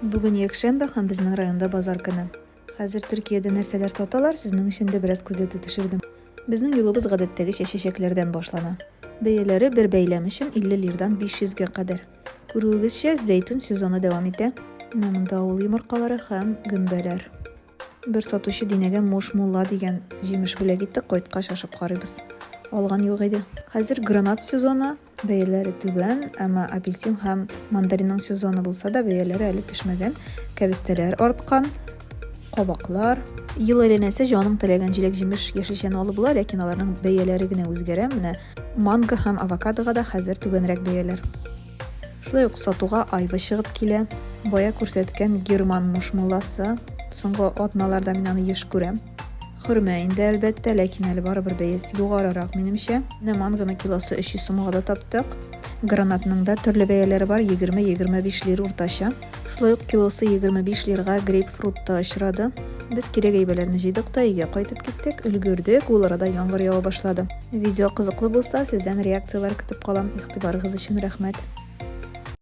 Бүген якшәмбе һәм безнең районда базар көне. Хәзер Төркиядә нәрсәләр саталар, сезнең өчен дә бераз күзәтү төшердем. Безнең юлыбыз гадәттәгечә чәчәкләрдән башлана. Бәяләре бер бәйләм өчен 50 лирдан 500 гә кадәр. Күрүегезчә, зәйтүн сезоны дәвам итә. Менә монда авыл йомыркалары һәм гөмбәләр. Бер сатучы Динәгә муш мулла дигән җимеш бүләк итте, кайткач ашап карыйбыз. Алган юк иде. Хәзер гранат сезоны, бәяләре түбән, әмма апельсин һәм мандаринның сезоны булса да, бәяләре әле төшмәгән. Кәбестәләр арткан, кабаклар. Ел әйләнәсе җаның теләгән җиләк-җимеш, яшелчәне алып була, ләкин аларның бәяләре генә үзгәрә. Менә манго һәм авокадога да хәзер түбәнрәк бәяләр. Шулай ук сатуга айва чыгып килә. Бая күрсәткән герман мушмуласы. Соңгы атналарда мин аны еш күрәм. Хөрмә инде, әлбәттә, ләкин әле барыбер бәясе югарырак, минемчә. Менә мангоны килосы 300 сумга да таптык. Гранатның да төрле бәяләре бар, 20-25 лир уртача. Шулай ук килосы 25 лирга грейпфрут та очрады. Без кирәк әйбәләрне җыйдык та өйгә кайтып киттек, өлгердек, ул арада яңгыр ява башлады. Видео кызыклы булса, сездән реакцияләр көтеп калам. Игътибарыгыз өчен рәхмәт.